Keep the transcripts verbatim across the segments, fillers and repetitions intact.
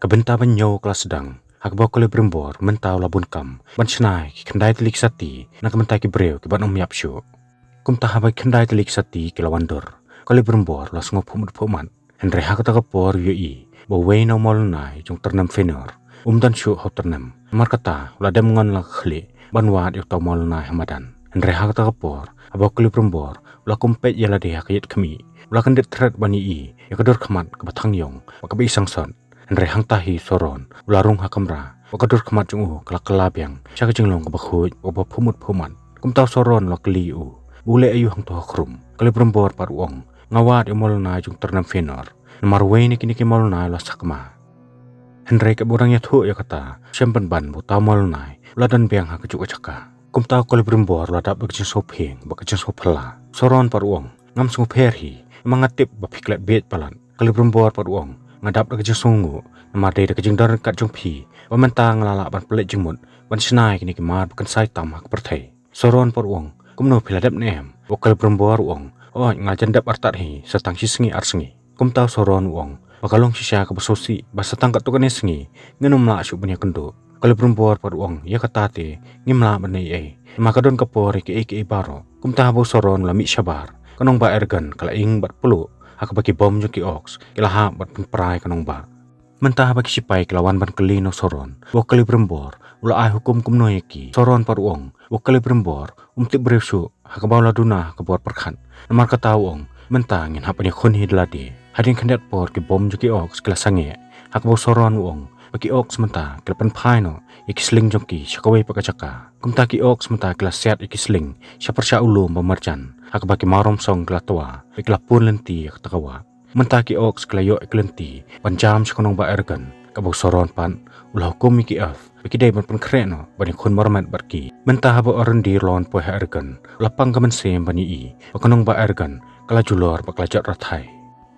Ka bynta ba hynñiew ka la sdang ha kaba u Kalibrimbor mynta u la bun kam ban shna ïa ki khyndai tylli ki sati na ka bynta ki briew kiban ym ïap shuh. Kumta haba ki khyndai tylli ki sati ki la wan dur, u Kalibrimbor u la sngewphuh mut phuh mat. Hynrei ha kata ka por u ïohi ba uwei na u Maulnai jong Tyrnem Fenor um don shuh ha u Tyrnem. Namar kata u la dem ngon la ka khlieh ban wad ïa uta u Maulnai ha madan. Hynrei ha kata ka por haba u Kalibrimbor u la kum peit ïa lade ha ka ïit khmih, u la kyndit thret ban ïohi ïa ka dur khmat kaba thang ïong bad kaba i sangsot. Hynrei hangta hi u Soron u la rung ha kamra bad ka dur khmat jong u ka la kylla biang sha ka jinglong kaba khuid bad kaba phuh mut phuh mat. Kumta u Soron u la kylli ïa u ba u leh aïu hangto ha khrum. U Kalibrimbor pat u ong, nga wad ïa u Maulnai jong Tyrnem Fenor. Namar uwei na kine ki Maulnai u la sakma. Hynrei katba u dang ïathuh ïa kata, u shem pynban ba uta u Maulnai u la don biang ha kajuh ka jaka. Kumta u Kalibrimbor u la dap da ka jingsngewphieng bad ka jingsngewphylla. U Soron pat u ong, ngam sngewpher hi, namar nga tip ba phi klet bieit palat. U Kalibrimbor pat u ong, nga dap da ka jingsngewnguh, namar dei da ka jingdon ryngkat jong phi ba mynta nga la lah ban pynleit jingmut ban shna ïa kine ki mar ba kynsai tam ha ka pyrthei. U Soron pat u ong, kumno phi la dep ne em? U Kalibrimbor u ong, hooid, nga la jan dep artat hi sa tang shi sngi ar sngi. Kumta u Soron u ong, ba ka long shisha kaba sngewsih ba sa tang katto katne sngi ngin ym lah shuh ban ïakynduh. U Kalibrimbor pat u ong, ïa kata te ngim lah ban ïai ei, namar ka don ka por ïa kiei kiei baroh. Kumta haba u Soron u la mih shabar, ka nongbah Ergen ka la ing bad pluh ha kaba ki bom jong ki Orks ki la hap ban pynpra ïa ka nongbah. Mynta haba ki shipai ki la wan ban kylli na u Soron ba u Kalibrimbor u la ai hukum kumno ïa ki, u Soron pat u ong ba u Kalibrimbor um tip briew shuh ha kaba u la duna ha ka bor pyrkhat. Namar kata u ong, mynta ngin hap ban ïakhun hi da lade. Hadien khyndiat por ki bom jong ki Orks ki la sangeh, ha kaba u Soron u ong ba ki Orks mynta ki la pynphai noh ïa ki sling jong ki sha kawei pat ka jaka. Kumta ki Orks mynta ki la siat ïa ki sling sha pyrshah u lum ba marjan, ha kaba ki marwamsong ki la twa bad ki la pun lynti ïa kata ka wah. Mynta ki Orks ki la ïoh ïa ki lynti ban jam sha ka nongbah Ergen, kaba u Soron pat u la hukum ïa ki Elf ba ki dei ban pynkhreh noh ban ïakhun marmet bad ki. Mynta haba u Arondir u la wan poi ha Ergen, u la pang ka mynsiem ban ïohi ba ka nongbah Ergen ka la julor bad ka la jot rathai.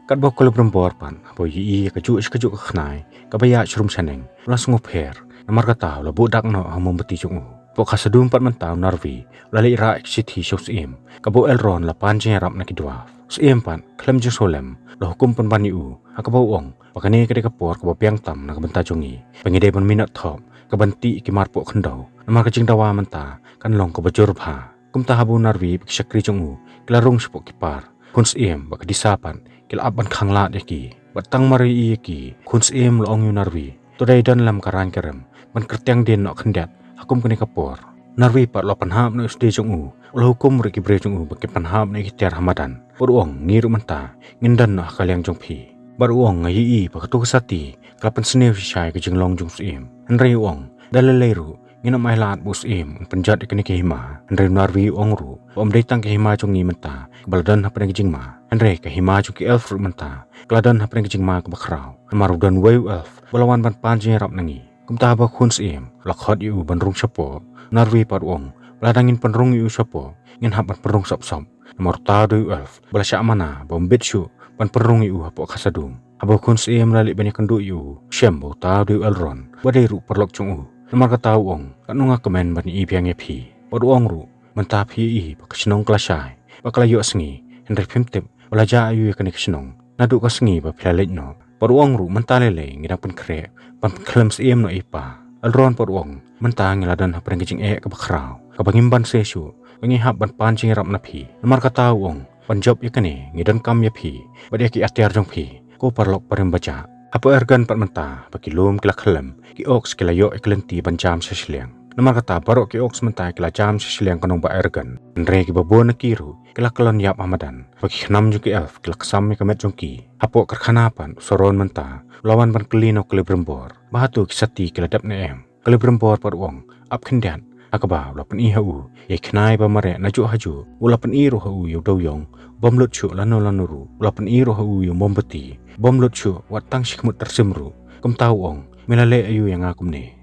Katba u Kalibrimbor pat haba u ïohi ïa kajuh shi kajuh ka khnai kaba ïaid shrum shaneng, u la sngewpher. Namar kata u la buh dak noh ha u mombati jong u. Hapoh Khazad-dûm pat mynta u Narvi u la leit rah ïa ka shithi sha u Syiem, kaba u Elrond u la pan jingïarap na ki dwarf. U Syiem pat khlem jingsngewlem u la hukum pynban ïa u, ha kaba u ong ba kane ka dei ka por kaba biang tam na ka bynta jong ngi, ba ngi dei ban minot thop kaban tih ïa ki mar poh khyndew, namar ka jingdawa mynta kan long kaba jur bha. Kumta haba u Narvi bad ki shakri jong u ki la rung shapoh ki par, khun Syiem bad ka Disa pat ki la ap ban khanglad ïa ki. Bad tang mar ïohi ïa ki, khun Syiem u la ong ïa u Narvi, to dei don lem ka rang ka rem ban kyrtiang dien noh khyndiat ha kum kane ka por. U Narvi pat u la pynhap noh ïa u sdie jong u, u la hukum ruh ïa ki briew jong u ba kin pynhap noh ïa ki tiar ha madan. Bad u ong, ngi ruh mynta ngin don noh ha ka liang jong phi. Bad u ong, nga ïohi ba kato ka sati ka la pynsniew shisha ïa ka jinglong jong u Syiem. Hynrei u ong, da lei lei ruh ngin ym ailad ba u Syiem un pynjot ïa kane ka hima. Hynrei u Narvi u ong ruh ba ym dei tang ka hima jong ngi mynta kaba la don hapdeng ka jingma, hynrei ka hima jong ki Elf ruh mynta ka la don hapdeng ka jingma kaba khraw. Namar u don uwei u Elf ba la wan ban pan jingïarap na ngi. Kumta haba khun Syiem u la khot ïa u ban rung shapoh, u Narvi pat u ong, ba lada ngin pynrung ïa u shapoh ngin hap ban pynrung sop sop. Namar uta u dei u Elf ba la shah mana ba ym bit shuh ban pynrung ïa u hapoh Khazad-dûm. Haba u khun Syiem u la leit ban ïakynduh ïa u, u shem ba uta u dei u Elrond ba dei ruh u paralok jong u. Namar kata u ong, katno nga kmen ban ïohi biang ïa phi. Bad u ong ruh, mynta phi ïohi ba ka shnong ka la shai bad ka la ïohsngi, hynrei phim tip ba la jia aïu ïa kane ka shnong naduh ka sngi ba phi la leit noh. Bad u ong ruh, mynta lei lei ngi dang pynkhreh ban pynkhlem Syiem noh ïa i Pa. Elrond pat u ong, mynta ngi la don hapdeng ka jingeh kaba khraw, kaba ngim banse shuh, ba ngi hap ban pan jingïarap na phi. Namar kata u ong, ban jop ïa kane ngi donkam ïa phi bad ïa ki atiar jong phi, ko paralok barim bajah. Hapoh Ergen pat mynta ba ki lum ki la khyllem, ki Orks ki la ïoh ïa ki lynti ban jam sha shiliang. Namar kata baroh ki Orks mynta ki la jam sha shiliang ka nongbah Ergen. Hynrei kiba bun na ki ruh ki la kyllon ïap ha madan, ba ki khnam jong ki Elf ki la ksam ïa ka met jong ki. Hapoh karkhana pat u Soron mynta u la wan ban kylli na u Kalibrimbor ba hato ki sati ki la dep ne em. U Kalibrimbor pat u ong, ap khyndiat, ha kaba u la pyni ha u ïa i khnai ba mareh najuh hajuh, u la pyni ruh ha u ïa u dewïong bym lut shuh lano lano ruh, u la pyni ruh ha u ïa u mombati bym lut shuh wat tang shi khmut tyrsim ruh. Kumta u ong, me la leh aïu ïa nga kumne?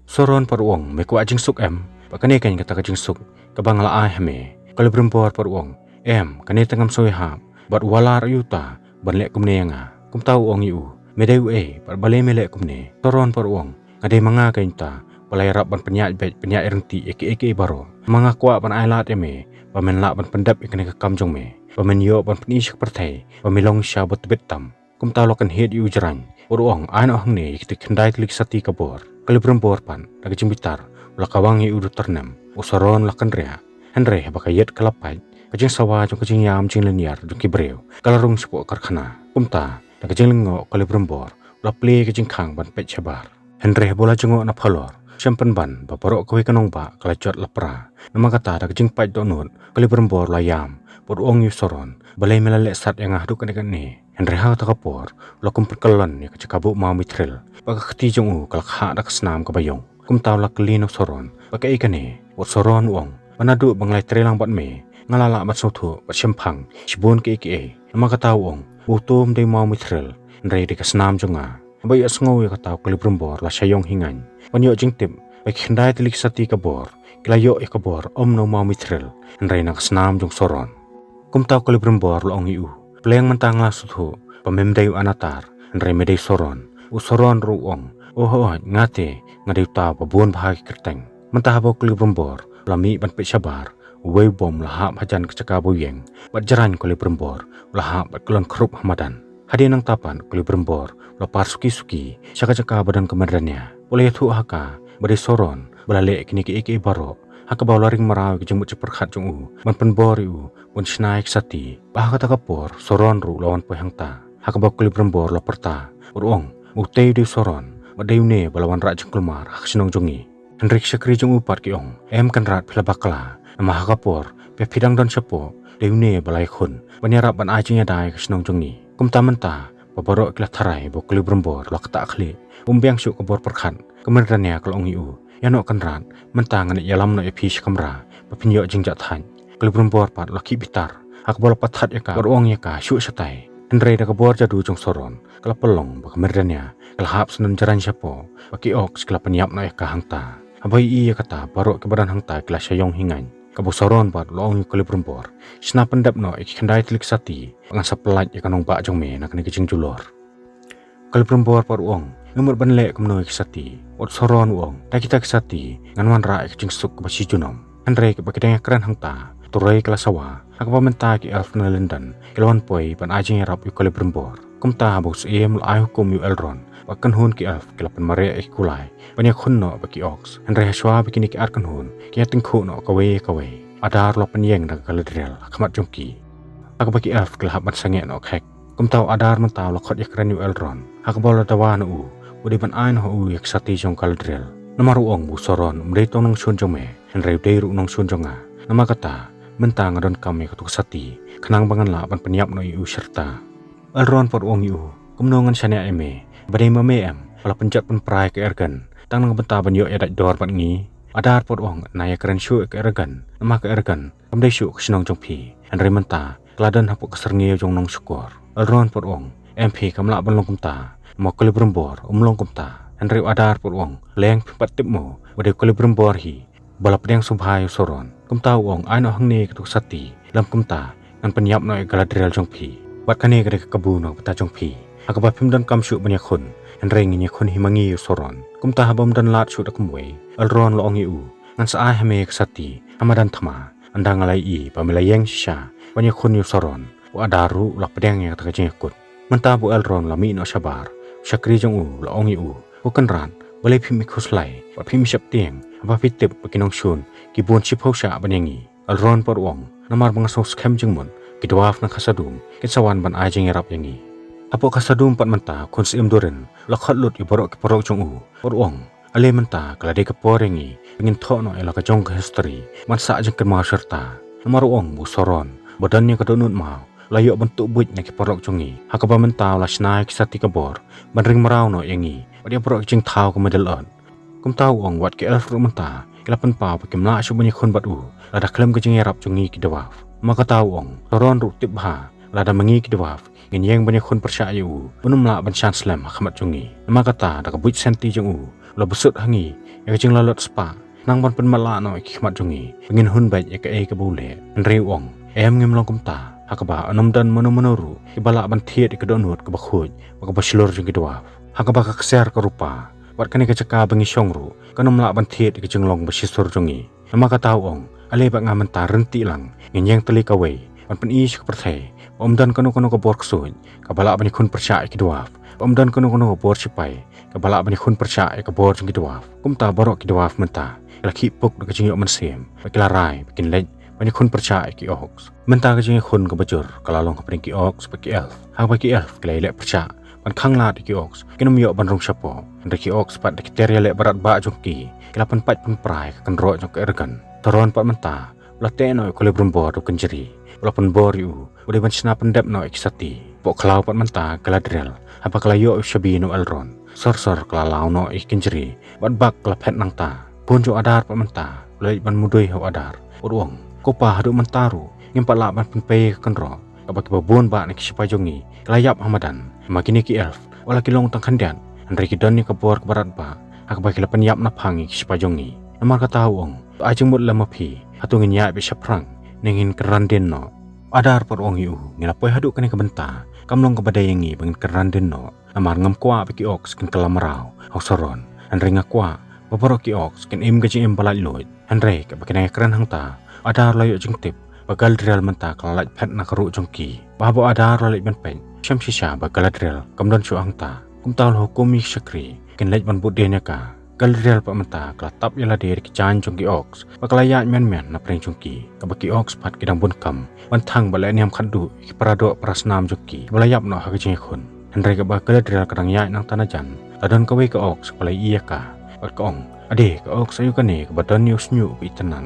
Soron pat u ong, me kwah jingsuk em? Ba kane kan kata ka jingsuk kaba nga la ai ha me. Kalibrimbor pat u ong, em, kane te ngam sngew ïahap. Bad u Valar aïu ta ban leh kumne ïa nga? Kumta u ong ïa u, me dei uei bad balei me leh kumne? Soron pat u ong, nga dei ma nga kein ta ba la ïarap ban pynïaid beit pynïaid ryntih ïa kiei kiei baroh. Ma nga kwah ban ailad ïa me ba men lah ban pyndep ïa kane ka kam jong me, ba men ïoh ban pyni sha ka pyrthei ba me long shisha ba tbit tam. Kumta u la kynhied ïa u jraiñ Bad u ong, "Ai noh hangne ïa kita khyndai tylli ki sati ka bor." Kalibrimbor pat da ka jingbitar u la kawang ïa u da u tyrnem. U Soron u la kynriah. Hynrei haba ka ïit ka la pait, ka jingsawa jong ka jingïam jinglynñiar jong ki briew ka la rung shapoh karkhana. Kumta da ka jinglyngngoh u Kalibrimbor u la plie ka jingkhang ban peit shabar. Hynrei haba u la jngoh na phalor, u shem pynban ba baroh kawei ka nongbah ka la jot lapra. Namar kata da ka jingpait dohnud u Kalibrimbor u la ïam bad u ong ïa u Soron, "Balei me la leh sat ïa nga haduh katne katne?" Hynrei ha kata ka por u la kum pynkyllon ïa ka jaka buh mawmithril, bad ka kti jong u ka la khah da ka snam kaba ïong. Kumta u la kylli na u Soron ba kaei kane. Bad u Soron u ong ba naduh ba nga la ïatrei lang bad me, nga la lah ban sngewthuh bad shemphang shibun kiei kiei. Namar kata u ong ba uto ym dei mawmithril, hynrei dei ka snam jong nga. Haba ïohsngew ïa kata u Kalibrimbor u la shah ïong hi ngaiñ ban ïoh jingtip ba ki khyndai tylli ki sati ka bor ki la ïoh ïa ka bor ym na u mawmithril, hynrei na ka snam jong u Soron. Kumta u Kalibrimbor u la ong ïa u, "Pleng mynta nga la sngewthuh ba mem dei u Anatar, hynrei me dei u Soron." U Soron ruh u ong, "O hooid, nga te nga dei uta uba bun bha ki kyrteng." Mynta haba u Kalibrimbor u la mih ban peit shabar, uwei u bom u la hap hajan ka jaka ba u ïeng, bad jraiñ u Kalibrimbor u la hap bad kyllon khrup ha madan. Hadien nangta pat u Kalibrimbor u la par suki suki sha ka jaka ba don ka myrdania. U la ïathuh ha ka ba dei u Soron ba la leh kine kiei kiei baroh, ha kaba u la ring mraw ïa ka jingmut jingpyrkhat jong u ban pynbor ïa u ban shna ïa ki sati. Bad ha kata ka por u Soron ruh u la wan poi hangta, ha kaba u Kalibrimbor u la pyrta bad u ong, "Utei u dei u Soron, bad dei une ba la wanrah jingkulmar ha ka shnong jong ngi." Hynrei ki shakri jong u pat ki ong, "Em Kynrad, phi la bakla, namar ha ka por ba phi dang don shapoh, dei une ba la ïakhun ban ïarap ban ai jingïada ïa ka shnong jong ngi." Kumta mynta ba baroh ki la tharai ba u Kalibrimbor u la ktah khlieh, um biang shuh ka bor pyrkhat, ka myrdania ka la ong ïa u, "Ïa noh Kynrad, mynta ngan ïalam noh ïa phi sha kamra ba phin ïoh jingjahthait." U Kalibrimbor pat u la khih bitar, ha kaba u la pynthat ïa ka bad u ong ïa ka shuh shatai. Hynrei da ka bor jadu jong u Soron ka la pynlong ba ka myrdania ka la hap sdang jraiñ shapoh, bad ki orcs ki la pynïap noh ïa ka hangta. Haba ïohi ïa kata, baroh kiba don hangta ki la shah ïong hi ngaiñ. Kaba u Soron pat u la ong ïa u Kalibrimbor, "Shna pyndep noh ïa ki khyndai tylli ki sati, bad ngan sa pyllait ïa ka nongbah jong me na kane ka jingjulor." U Kalibrimbor pat u ong, "Ngi mut ban leh kumno ïa ki sati?" Bad u Soron u ong, "Da kita ki sati ngan wanrah ïa ka jingsuk kaba shi junom." Hynrei kaba ki dang ïakren hangta, ka turoi ka la sawa, ha kaba mynta ki elf na lyndan ki la wan poi ban ai jingïarap ïa u Kalibrimbor. Kumta haba u Syiem u la ai hukum ïa u Elrond ba kynhun ki elf ki la pynmareh ïa ki kulai ban ïakhun noh bad ki orcs. Hynrei hashwa ba kine ki ar kynhun kin ïatyngkhuh noh kawei ïa kawei, u Adar u la pynïeng da ka Galadriel ha khmat jong ki, ha kaba ki elf ki la hap ban sangeh noh khek. Kumta u Adar mynta u la khot ïakren ïa u Elrond, ha kaba u la dawa na u ba u dei ban ai noh ha u ïa ki sati jong ka Galadriel. Namar u ong ba u Soron um dei tang u nongshun jong me, hynrei u dei ruh u nongshun jong nga. Namar kata mynta nga donkam ïa kato ka sati, khnang ba ngan lah ban pynïap noh ïa u shirta. U Elrond pat u ong ïa u, "Kumno ngan shaniah ïa me, ba dei ma me em ba la pynjot pynpra ïa ka Eragon, tang na ka bynta ban ïoh ïadaid dor bad ngi?" U Adar pat u ong, "Ngan ïakren shuh ïa ka Eragon, namar ka Eragon kam dei shuh ka shnong jong phi. Hynrei mynta ka la don hapoh ka syrngiew jong u nongshukor." U Elrond pat u ong, "Em phi, kam lah ban long kumta, namar u Kalibrimbor um long kumta." Hynrei u Adar pat u ong, "Leng, phim pat tip mo ba dei u Kalibrimbor hi ba la pdiang sngewbha ïa u Soron?" Kumta u ong, "Ai noh hangne kato ka sati, lym kumta ngan pynïap noh ïa ka Galadriel jong phi, bad kane ka dei ka kabu na ka bynta jong phi, ha kaba phim donkam shuh ban ïakhun, hynrei ngin ïakhun hi ma ngi ïa u Soron." Kumta haba ym don lad shuh da kumwei, u Elrond u la ong ïa u, "Ngan sa ai ha me ka sati ha madan thma, ynda nga la ïohi ba me la ïeng shisha ban ïakhun ïa u Soron." U Adar ruh u la pdiang ïa kata ka jingïakut. Mynta ba u Elrond u la mih noh shabar, u shakri jong u u la ong ïa u, "Ko Kynrad, balei phim ïakhuslai bad phim ïasheptieng haba phi tip ba ki nongshun ki bun shiphew shah ban ïa ngi?" U Elrond pat u ong, "Namar ba nga sngewskhem jingmut, ki dwarf na Khazad-dûm kin sa wan ban ai jingïarap ïa ngi. Hapoh Khazad-dûm pat mynta u khun Syiem Durin u la khot lut ïa baroh ki paralok jong u, bad u ong, ale mynta ka la dei ka por ïa ngi ba ngin thoh noh ïa la ka jong ka history ban sah jingkynmaw shirta. Namar u ong ba u Soron ba don ïa ka dohnud maw u la ïoh ban tuh buit na ki paralok jong ngi, ha kaba mynta u la shna ïa ki sati ka bor ban ring mraw noh ïa ngi bad ïa baroh ki jingthaw ka Middle-earth." Kumta u ong, "Wat ki elf ruh mynta ki la pynpaw ba kim lah shuh ban ïakhun bad u lada khlem ka jingïarap jong ngi ki dwarf." Namar kata u ong, "U Soron ruh u tip bha, lada ma ngi ki dwarf ngin ïeng ban ïakhun pyrshah ïa u, un ym lah ban shan slem ha khmat jong ngi. Namar kata da ka buit senti jong u u la bsut ha ngi ïa ka jinglalot spah, khnang ban pynmatlah noh ïa ki khmat jong ngi ba ngin hun beit ïa kaei kaba u leh." Hynrei u ong, "Em, ngim long kumta, ha kaba un ym don mano mano ruh kiba lah ban thied ïa ka dohnud kaba khuid bad kaba shlur jong ki dwarf, ha kaba ka ksiar ka rupa bad kane ka jaka ba ngi shong ruh kan ym lah ban thied ïa ka jinglong ba shisur jong ngi. Namar kata u ong, ale bad nga mynta ryntih lang ngin ïeng tylli kawei ban pyni sha ka pyrthei ba ym don kano kano ka bor ksuid kaba lah ban ïakhun pyrshah ïa ki dwarf Ba ym don kano kano ka bor shipai kaba lah ban ïakhun pyrshah ïa ka bor jong ki dwarf. Kumta baroh ki dwarf mynta ki la khih puk da ka jingïoh mynsiem bad ki la rai ba kin leit ban ïakhun pyrshah ïa ki orcs. Mynta ka jingïakhun kaba jur ka la long hapdeng ki orcs bad ki elf. Haba ki elf ki la ïaleh pyrshah ban khanglad ïa ki orcs, kin ym ïoh ban rung shapoh. Hynrei ki orcs pat da ki ter ïaleh barat bah jong ki, ki la pynpait pynpra ïa ka kynroh jong ka Eragon. Sauron pat mynta u la teh noh ïa u Celebrimbor da u kynjri, u la pynbor ïa u ba u dei ban shna pyndep noh ïa ki sati. Hapoh khlaw pat mynta Galadriel, haba ka la ïoh ïa u shabi na u Elrond, sor sor ka la law noh ïa ki kynjri bad bak ka la phet nangta. Bun jong u Adar pat mynta u la leit ban mudui ha u Adar bad u ong, ko pa, haduh mynta ruh ngim pat lah ban pynpei ïa ka kynroh kaba kiba bun bah na ki shipai jong ngi ki la ïap ha madan. Namar kine ki elf wat la ki long tang khyndiat, hynrei ki don ïa ka bor kaba radbah ha kaba ki la pynïap naphang ïa ki shipai jong ngi. Namar kata u ong, to ai jingmut lem ma phi, hato ngin ïaid beit shaphrang ne ngin kynran dien noh? U Adar pat u ong ïa u, ngi la poi haduh kane ka bynta, kam long kaba dei ïa ngi ba ngin kynran dien noh. Namar ngam kwah ba ki orcs kin kylla mraw ha u Sauron, hynrei nga kwah ba baroh ki orcs kin im ka jingim ba laitluid. Hynrei kaba ki nang ïakren hangta, u Adar u la ïoh jingtip ba Galadriel mynta ka la lait phet na ka ruh jong ki. Bad haba u Adar u la leit ban peit, u shem shisha ba Galadriel kam don shuh hangta. Kumta u la hukum ïa ki shakri kin leit ban bud dien ïa ka. Galadriel pat mynta ka la tap ïa lade da ki jaiñ jong ki orcs bad ka la ïaid myn myn na pdeng jong ki. Kaba ki orcs pat ki dang bun kam ban thang bad leh niam khatduh ïa ki paradoh parasnam jong ki ba la ïap noh ha ka jingïakhun. Hynrei kaba Galadriel ka dang ïaid nangta na jan, la don kawei ka orcs kaba la ïohi ïa ka bad ka ong, ade, ka orcs aïu kane kaba don ïa u shñiuh ba itynnad?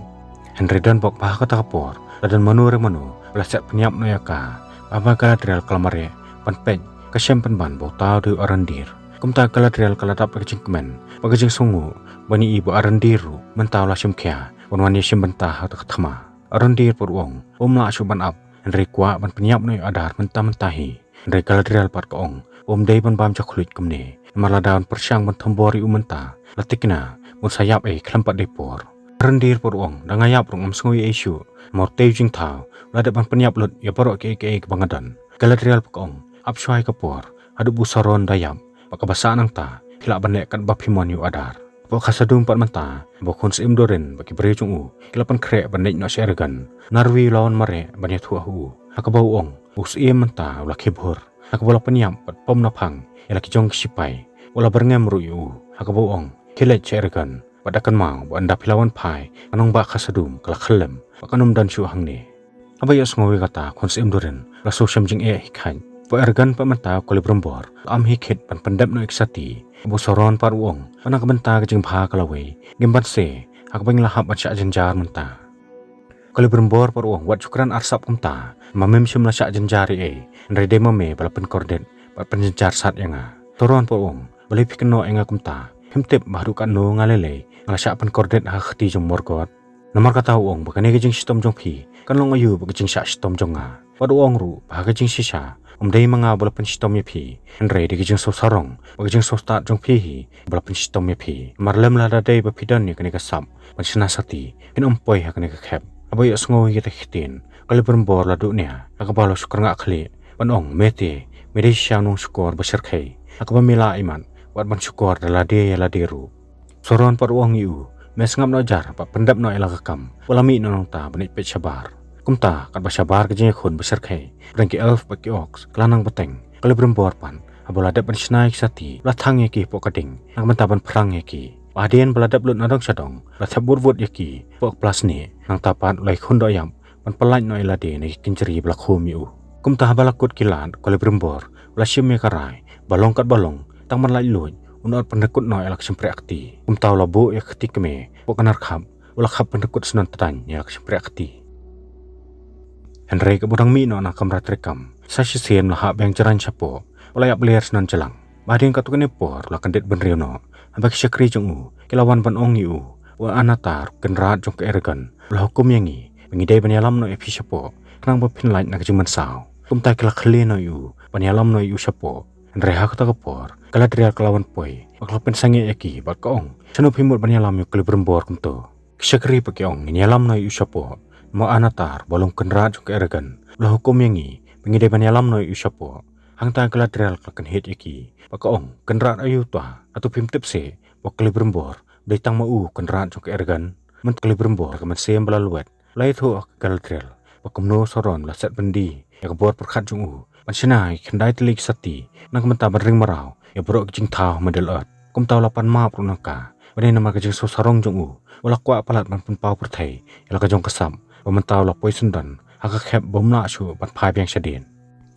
Hynrei don bok ba ha kata ka por la don mano re mano ba la set pynïap noh ïa ka. Bad haba Galadriel ka la mareh ban peit, ka shem pynban ba uta u dei u Arondir. Kumta Galadriel ka la dap da ka jingkmen bad ka jingsngew ban ïohi ba u Arondir ruh mynta u la shim khia ban wan ïashim bynta ha kata ka thma. U Arondir pat u ong ba um lah shuh ban ap, hynrei u kwah ban pynïap noh ïa u Adar mynta mynta hi. Hynrei Galadriel pat ka ong ba um dei ban bam jakhluit kumne, namar lada un pyrshang ban thombor ïa u mynta, la thikna ba un sa ïap ei khlem pat dei por. U Arondir pat u ong, da nga ïap ruh ngam sngew ei ei shuh, namar utei u jingthaw u la dep ban pynïap lut ïa baroh kiei kiei kiba nga don. Galadriel pat ka ong, ap shuwa ïa ka por, haduh ba u Sauron u da ïap, bad kaba sah nangta phi lah ban leh katba phi mon ïa u Adar. Hapoh Khazad-dûm pat mynta, haba u khun syiem Durin bad ki briew jong u ki la pynkhreh ban leit noh sha Eragon, u Narwi u la wan mareh ban ïathuh ha u, ha kaba u ong ba u syiem mynta u la khih bhur, ha kaba u la pynïap bad pom naphang ïa la ki jong ki shipai. U la byrngem ruh ïa u, ha kaba u ong, khie leit sha Eragon bad da kynmaw ba ynda phi la wan phai, ka nongbah Khazad-dûm ka la khyllem bad kan ym don shuh hangne. Haba ïohsngew ïa kata, u khun syiem Durin u la sngewshem jingeh hi khnang. Hapoh Eragon pat mynta u Celebrimbor u la am hi khit ban pyndep noh ïa ki sati. Haba u Sauron pat u ong ba na ka bynta ka jingbha ka lawei, ngim banse ha kaba ngi la hap ban shah jynjar mynta. U Celebrimbor pat u ong, wat shu kren arsap kumta, ma mem shym la shah jynjar ei ei, hynrei dei ma me ba la pynkordit bad pynjynjar sat ïa nga. U Sauron pat u ong, balei phi kynnoh ïa nga kumta? Phim tip ba haduh katno nga lei lei nga la shah pynkordit ha ka kti jong u Morgoth? Namar kata u ong ba kane ka jingshitom jong phi kan long aïu bad ka jingshah shitom jong nga. Bad u ong ruh ba ha ka jingshisha ym dei ma nga ba la pynshitom ïa phi, hynrei dei ka jingsngewsarong bad ka jingsngewstad jong phi hi ba la pynshitom ïa phi. Namar lem lada dei ba phi don ïa kane ka sap ban shna sati, phin ym poi ha kane ka khep. Haba ïohsngew ïa kita ki ktien, u Celebrimbor u la duh nia, ha kaba u la shu kyrngah khlieh ban ong, me te, me dei shisha u nongshukor ba shyrkhei, ha kaba me la imat wat ban shukor da lade ïa lade ruh. U Sauron pat u ong ïa u, me sngap noh jar bad pyndep noh ïa la ka kam, wat la mih noh nangta ban ïaid peit shabar. Kumta katba shabar ka jingïakhun ba shyrkhei hapdeng ki elf bad ki orcs ka la nang bteng, u Celebrimbor pat, haba u la dep ban shna ïa ki sati, u la thang ïa ki hapoh ka ding na ka bynta ban phrang ïa ki. Bad hadien ba la dep lut na dong sha dong, u la thep wut wut ïa ki hapoh ka pla snieh. Nangta pat u la ïakhun dohïap ban pyllait noh ïa lade na ki kynjri ba la khum ïa u. Kumta haba la kut ki lad, u Celebrimbor u la shim ïa ka rai ba long katba long, tang ban laitluid un ot pynrikut noh ïa la ka shympriahkti. Kumta u la buh ïa ka kti kmie hapoh ka narkhap, u la khap pynrikut shnong tdaiñ ïa la ka shympriahkti. Hynrei kaba u dang mih noh na ka kamra treikam, sa shisien u la hap biang jraiñ shapoh, u la ïap ler shnong jlang. Bad hadien katto katne por u la kyndit bynriew noh. Haba ki shakri jong u ki la wan ban ong ïa u ba u Anatar, u kynrad jong ka Eragon, u la hukum ïa ngi ba ngi dei ban ïalam noh ïa phi shapoh khnang ba phin lait na ka jingmynsaw. Kumta ki la kylli noh ïa u ban ïalam noh ïa u shapoh. Hynrei ha kata ka por Galadriel ka la wan poi bad ka la pynsangeh ïa ki bad ka ong, shano phi mut ban ïalam ïa u Celebrimbor kumto? Ki shakri pat ki ong, ngin ïalam noh ïa u shapoh, namar u Anatar ba long kynrad jong ka Eragon u la hukum ïa ngi ba ngi dei ban ïalam noh ïa u shapoh. Hangta Galadriel ka la kynhied ïa ki bad ka ong, kynrad aïu uta? Hato phim tip seh ba u Celebrimbor u dei tang ma u u kynrad jong ka Eragon? Mynta u Celebrimbor, ka mynsiem ba la lwet, u la ïathuh ha ka Galadriel ba kumno u Sauron u la set byndi ïa ka bor pyrkhat jong u ban shna ïa ki khyndai tylli ki sati na ka bynta ban ring mraw ïa baroh ki jingthaw ha Middle Earth. Kumta u la pan map ruh na ka, ba dei namar ka jingsngewsarong jong u ba la kwah palat ban pynpaw pyrthei ïa la ka jong ka sap, ba mynta u la poi syndon ha ka khep ba um lah shuh ban phai biang shadien.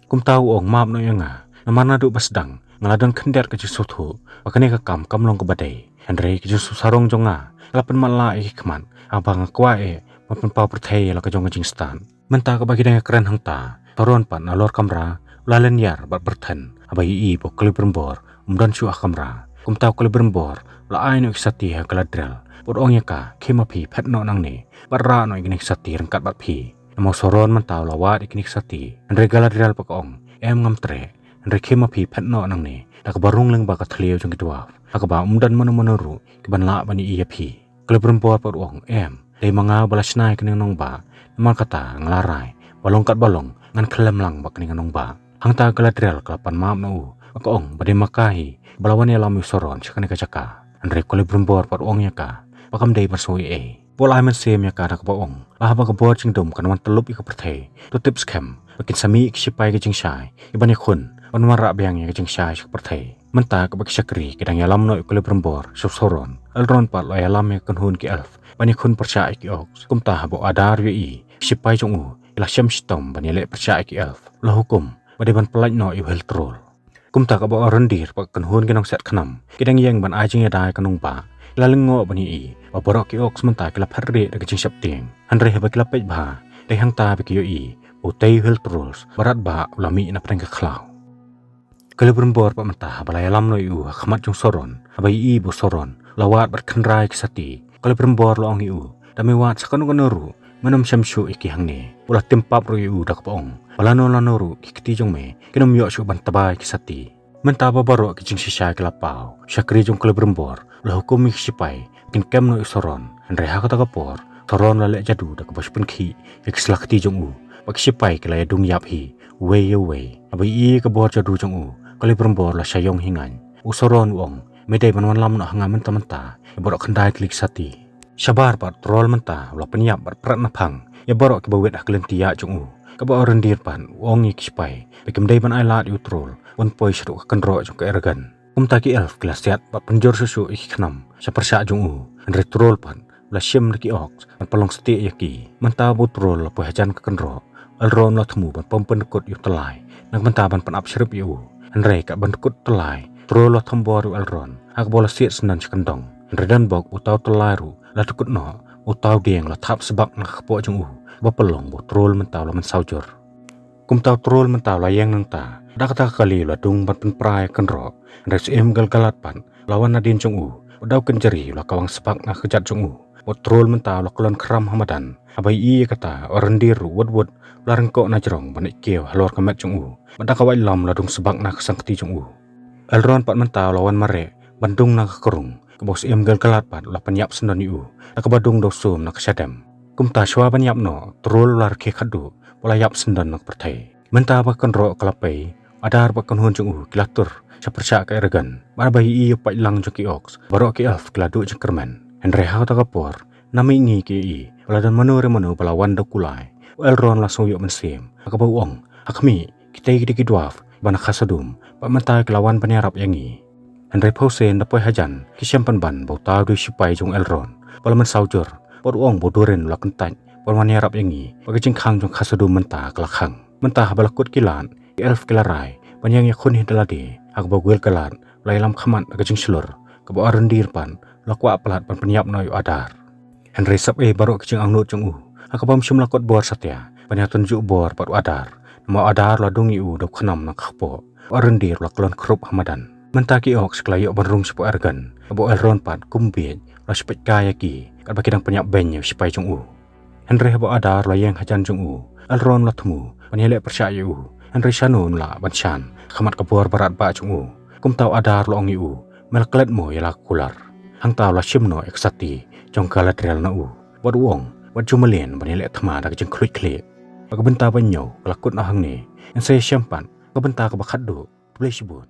Kumta u ong, map noh ïa nga, namar naduh ba sdang nga la don khyndiat ka jingsngewthuh ba kane ka kam kam long kaba dei. Hynrei ka jingsngewsarong jong nga ka la pynmatlah ïa ki khmat, haba nga kwah eh ban pynpaw pyrthei ïa la ka jong ka jingstad. Mynta kaba ki dang ïakren hangta, Sauron pat nalor kamra u la lyniar bad pyrthen, haba ïohi ba u Celebrimbor um don shuh ha kamra. Kumta u Celebrimbor u la ai noh ïa ki sati ha Galadriel bad u ong ïa ka, khie ma phi, phet noh nangne bad rah noh ïa kine ki sati ryngkat bad phi. Namar u Sauron mynta u la wad ïa kine ki sati. Hynrei Galadriel pat ka ong, em, ngam treh. Hynrei khie ma phi, phet noh nangne, da kaba rung lyngba ka thliew jong ki dwarf, ha kaba um don mano mano ruh kiban lah ban ïohi ïa phi. Celebrimbor pat u ong, em, dei ma nga ba la shna ïa kane ka nongbah, namar kata nga la rai ba long katba long ngan khyllem lang bad kane ka nongbah. Hangta Galadriel ka la pan map na u bad ka ong ba dei ma ka hi ba la wan ïalam ïa u Sauron sha kane ka jaka. Hynrei u Celebrimbor pat u ong ïa ka ba kam dei ban sngew ei ei. Bad u la ai mynsiem ïa ka da kaba ong ba haba ka bor jingdum kan wan tyllup ïa ka pyrthei, to tip skhem ba kin sa mih ïa ki shipai ka jingshai ïa ban ïakhun, ban wanrah biang ïa ka jingshai sha ka pyrthei. Mynta kaba ki shakri ki dang ïalam noh ïa u Celebrimbor sha u Sauron, u Elrond pat u la ïalam ïa ka kynhun ki elf ban ïakhun pyrshah ïa ki orcs. Kumta haba u Adar u ïohi ba ki shipai jong u ki la shem shitom ban ïaleh pyrshah ïa ki elf, u la hukum ba dei ban pyllait noh ïa u Heltrol. Kumta kaba u Arondir bad ka kynhun ki nongset khnam ki dang ïeng ban ai jingïada ïa ka nongbah, ki la lyngngoh ban ïohi ba baroh ki orcs mynta ki la phet rieh da ka jingsheptieng. Hynrei haba ki la peit bha, dei hangta ba ki ïohi ba utei u Heltrol barat bah u la mih na pdeng ka khlaw. U Celebrimbor pat mynta haba la ïalam noh ïa u ha khmat jong u Sauron, haba ïohi ba u Sauron u la wad bad khynra ïa ki sati, u Celebrimbor u la ong ïa u, da me wad sa kano kano ruh, men ym shem shuh ïa ki hangne. U la tim pap ruh ïa u da kaba ong ba lano lano ruh ki kti jong me kin ym ïoh shuh ban tba ïa ki sati. Mynta ba baroh ki jingshisha ki la paw, u shakri jong u Celebrimbor u la hukum ïa ki shipai ba kin kem noh ïa u Sauron. Hynrei ha kata ka por u Sauron u la leh jadu da kaba shu pynkhih ïa ki sla kti jong u, bad ki shipai ki la ïadung ïap hi uwei ïa uwei. Haba ïohi ïa ka bor jadu jong u, u Celebrimbor u la shah ïong hi ngaiñ. U Sauron u ong, me dei ban wanlam noh ha nga mynta mynta ïa baroh khyndai tylli ki sati. Shabar pat u Troll mynta u la pynïap bad prat naphang ïa baroh kiba wit ha ka lynti ïaid jong u. Kaba u Arondir pat u ong ïa ki shipai ba kim dei ban ailad ïa u Troll ban poi shaduh ka kynroh jong ka Eragon. Kumta ki elf ki la siat bad pynjur shuh shuh ïa ki khnam sha pyrshah jong u. Hynrei u Troll pat u la shim da ki orcs ban pynlong stieh ïa ki. Mynta ba u Troll u la poi hajan ka kynroh, u Elrond u la thmu ban pom pyndkut ïa u tyllai na ka bynta ban pynap shrip ïa u. Hynrei katba pyndkut u tyllai, u Troll u la thombor ïa u Elrond, ha kaba u la siat syndon sha kyndong. Hynrei donbok ba uta u tyllai ruh u la dkut noh, uta u dieng u la thap sbak na ka kpoh jong u, kaba pynlong ba u Troll mynta u la mynsaw jur. Kumta u Troll mynta u la ïeng nangta, da kata ka kali u la dung ban pynpra ïa ka kynroh. Hynrei u Syiem Gil-galad pat u la wan nadien jong u, u da u kynjri u la kawang sbak na ka kjat jong u. Bad u Troll mynta u la kyllon khram ha madan. Haba ïohi ïa kata, u Arondir ruh wut wut u la ryngkoh na jrong ban leit kiew halor ka met jong u, bad da ka waitlam u la dung sbak na ka sangkti jong u. U Elrond pat mynta u la wan mareh ban dung na ka krung, kaba u Syiem Gil-galad pat u la pynïap syndon ïa u da kaba dung da u sum na ka shadem. Kumta shuwa ban ïap noh, u Troll u la rkhie khatduh bad u la ïap syndon na ka pyrthei. Mynta ba ka kynroh ka la pei, u Adar bad ka kynhun jong u ki la tur sha pyrshah ka Eragon. Bad haba ïohi ïa u paitlang jong ki orcs, baroh ki elf ki la duh jingkyrmen. Hynrei ha kata ka por, na mihngi ki ïohi ba la don mano re mano ba la wan da u kulai. U Elrond u la sngew ïoh mynsiem, ha kaba u ong, ha khmih, kitei ki dei ki dwarf ba na Khazad-dûm, bad mynta ki la wan ban ïarap ïa ngi. Hynrei phewse, ynda poi hajan, ki shem pynban ba uta u dei u shipai jong u Elrond ba la mynsaw jur, bad u ong ba u Durin u la kyntait ban wan ïarap ïa ngi, bad ka jingkhang jong Khazad-dûm mynta ka la khang. Mynta haba la kut ki lad, ki elf ki la rai ban ïeng ïakhun hi da lade, ha kaba u Gil-galad u la ïalam khmat da ka jingshlur, kaba u Arondir pat u la kwah palat ban pynïap noh ïa u Adar. Hynrei sap ei baroh ki jingangnud jong u, ha kaba um shym la kot bor satia ban ïatynjuh bor bad u Adar. Namar u Adar u la dung ïa u da u khnam na ka kpoh, u Arondir u la kyllon khrup ha madan. Mynta ki orcs ki la ïoh ban rung shapoh Eragon, kaba u Elrond pat kum bieit u la shu peit kai ïa ki, katba ki dang pynïap beiñ ïa u shipai jong u. Hynrei haba u Adar u la ïeng hajan jong u, u Elrond u la thmu ban ïaleh pyrshah ïa u. Hynrei shano un lah ban shan ha khmat ka bor barat bah jong u. Kumta u Adar u la ong ïa u, me la klet mo ïa la ka kular? Hangta u la shim noh ïa ka sati jong ka Galadriel na u, bad u ong, wat ju mlien ban ïaleh thma da ka jingkhluit khlieh. Bad ka bynta ba hynñiew ka la kut noh hangne. Ngin sa ïashem pat ha ka bynta kaba khatduh. Khublei shibun.